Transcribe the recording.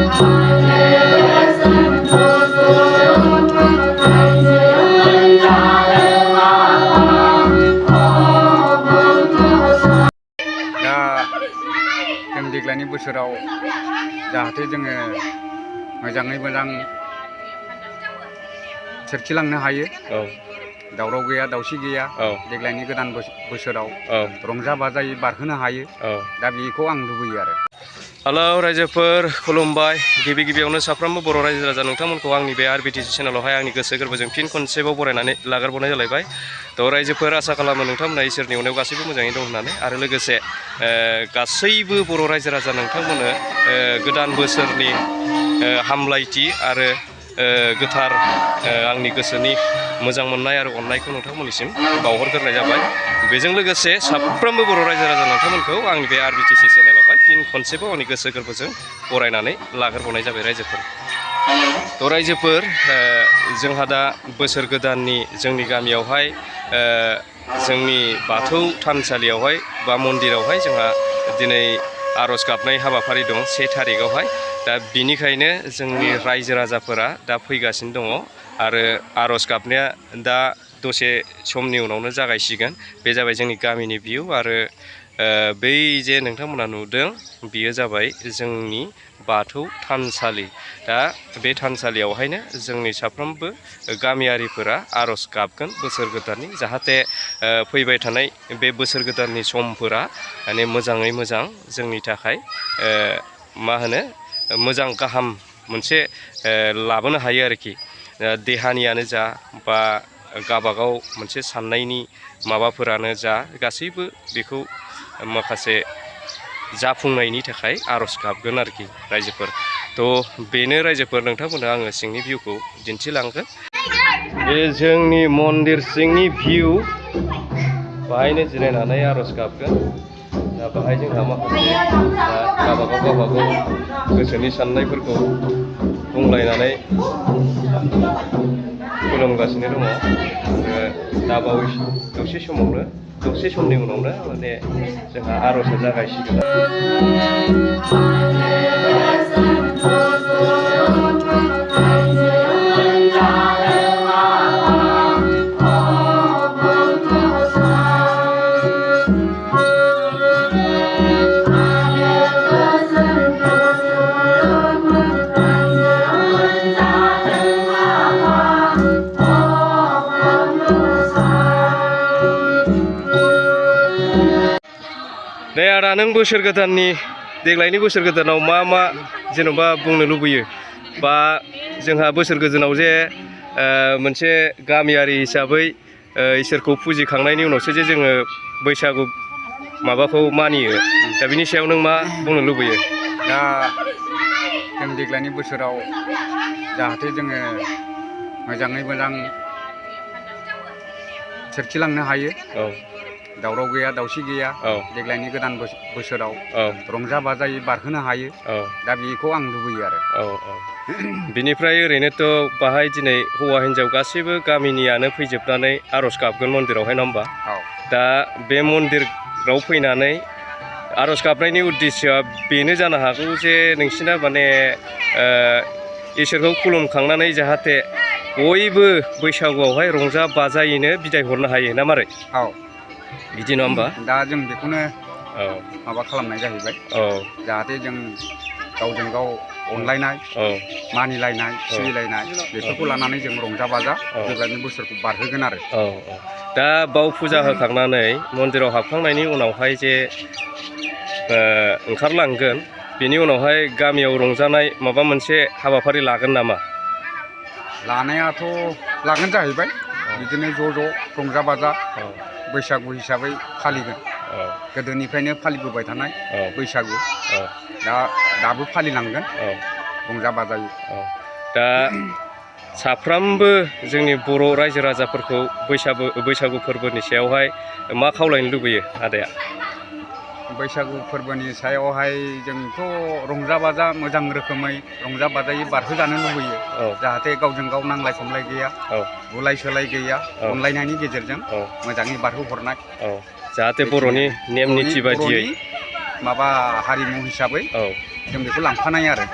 जों देग्लायनि बोसोराव जाहाथे जोङो मोजाङै मोजां सोरखिलांनो हायो, दावराव गैया दावसि गैया, देग्लायनि गोदान बोसोराव रंजा बाजायै बारहोनो हायो, दा बेखौ आं लुबैयो आरो। हेलौ रायजोफोर, खुलुमबाय। गिबियावनो साफ्रोमबो बर' रायजो राजा नोंथांमोनखौ आंनि बे RBTC चेनेलावहाय आंनि गोसो गोरबोजों फिन खनसेबाव बरायनानै लाग्रोबावनाय जालायबाय। थ' रायजोफोर, आसा खालामो नोंथांमोना इसोरनि अननायाव गासैबो मोजाङै दं होननानै, आरो लोगोसे गासैबो बर' रायजो राजा नोंथांमोननो गोदान बोसोरनि हामलायथि आरो गोथार आंनि गोसोनि मोजां मोननाय आरो अननायखौ नोंथांमोननिसिम बावहरग्रोनाय जाबाय। बेजों लोगोसे साफ्रोमबो बर' रायजो राजा नोंथांमोनखौ आंनि बे RBTC चेनेलावहाय फिन खनसेबाव आंनि गोसो गोरबोजों बरायनानै लाग्रोबावनाय जाबाय रायजोफोर। थ' रायजोफोर, जोंहा दा बोसोर गोदाननि जोंनि गामियावहाय जोंनि बाथौ थानसालियावहाय बा मन्दिरावहाय जोंहा दिनै आर'ज गाबनाय हाबाफारि दं 1 थारिखआवहाय। दा बिनिखायनो जोंनि रायजो राजाफोरा दा फैगासिनो दङ, आरो आर'ज गाबनाया दा दसे समनि उनावनो जागायसिगोन। बे जाबाय जोंनि गामिनि भिउ, आरो बै जे नोंथांमोना नुदों बियो जाबाय जोंनि बाथौ थानसालि। दा बे थानसालियावहायनो जोंनि साफ्रोमबो गामियारिफोरा आर'ज गाबगोन बोसोर गोदाननि, जाहाथे फैबाय थानाय बे बोसोर गोदाननि समफोरा माने मोजाङै मोजां जोंनि थाखाय मोजां गाहाम मोनसे लाबोनो हायो आरोखि। देहानियानो जा बा गावबागाव मोनसे साननायनि माबाफोरानो जा, गासैबो बेखौ माखासे जाफुंनायनि थाखाय आर'ज गाबगोन आरोखि रायजोफोर। थ' बेनो रायजोफोर, नोंथांमोननो आङो सिंनि भिउखौ दिन्थिलांगोन। बे जोंनि मन्दिर सिंनि भिउ, बाहायनो जिरायनानै आर'ज गाबगोन। दा बाहाय जोंहा माखासे गावबागाव गोसोनि साननायफोरखौ बुंलायनानै खुलुमगासिनो दङ। दा बावैसो दसे समनि उनावनो माने जोंहा आर'जआ जागायसिगोन। दे आदा, नों बोसोर गोदाननि देग्लायनि बोसोर गोदानाव मा जेन'बा बुंनो लुबैयो, बा जोंहा बोसोर गोदानाव जे मोनसे गामियारि हिसाबै इसोरखौ फुजिखांनायनि उनावसो जे जोङो बैसागु माबाखौ मानियो, दा बिनि सायाव नों मा बुंनो लुबैयो? दा जों देग्लायनि बोसोराव जाहाथे जोङो मोजाङै मोजां सोरखिलांनो हायो, दावराव गैया दावसि गैया, देग्लायनि गोदान बोसोराव रंजा बाजायै बारहोनो हायो, दा बेखौ आं लुबैयो आरो। बिनिफ्राय ओरैनोथ' बाहाय दिनै हौवा हिन्जाव गासैबो गामिनियानो फैजोबनानै आर'ज गाबगोन मन्दिरावहाय, नङा होमबा? दा बे मन्दिराव फैनानै आर'ज गाबनायनि उद्देश्यआ बेनो जानो हागौ जे नोंसिना माने इसोरखौ खुलुमखांनानै जाहाथे बयबो बैसागुआवहाय रंजा बाजायैनो बिदाय हरनो हायो, ना मारै? बिदि नङा होमबा? दा जों बेखौनो माबा खालामनाय जाहैबाय, जाहाथे जों गावजों गाव अनलायनाय, मानिलायनाय, सिबिलायनाय, बेफोरखौ लानानै जों रंजा बाजा देग्लायनि बोसोरखौ बारहोगोन आरो। दा बाव फुजा होखांनानै मन्दिराव हाबखांनायनि उनावहाय जे ओंखारलांगोन, बेनि उनावहाय गामियाव रंजानाय माबा मोनसे हाबाफारि लागोन नामा? लानायाथ' लागोन जाहैबाय, बिदिनो ज' रंजा बाजा बैसागु हिसाबै फालिगोन। गोदोनिफ्रायनो फालिबोबाय थानाय बैसागु, दाबो फालिलांगोन रंजा बाजायै। दा साफ्रोमबो जोंनि बर' रायजो राजाफोरखौ बैसागु फोरबोनि सायावहाय मा खावलायनो लुबैयो आदाया? बैसागु फोरबोनि सायावहाय जोंथ' रंजा बाजा मोजां रोखोमै रंजा बाजायै बारहोजानो लुबैयो, जाहाथे गावजों गाव नांलाय खमलाय गैया, बुलाय सोलाय गैया, अनलायनायनि गेजेरजों मोजाङै बारहोहरनाय, जाहाथे बर'नि नेम निथि बायदियै माबा हारिमु हिसाबै जों बेखौ लांफानाय आरो।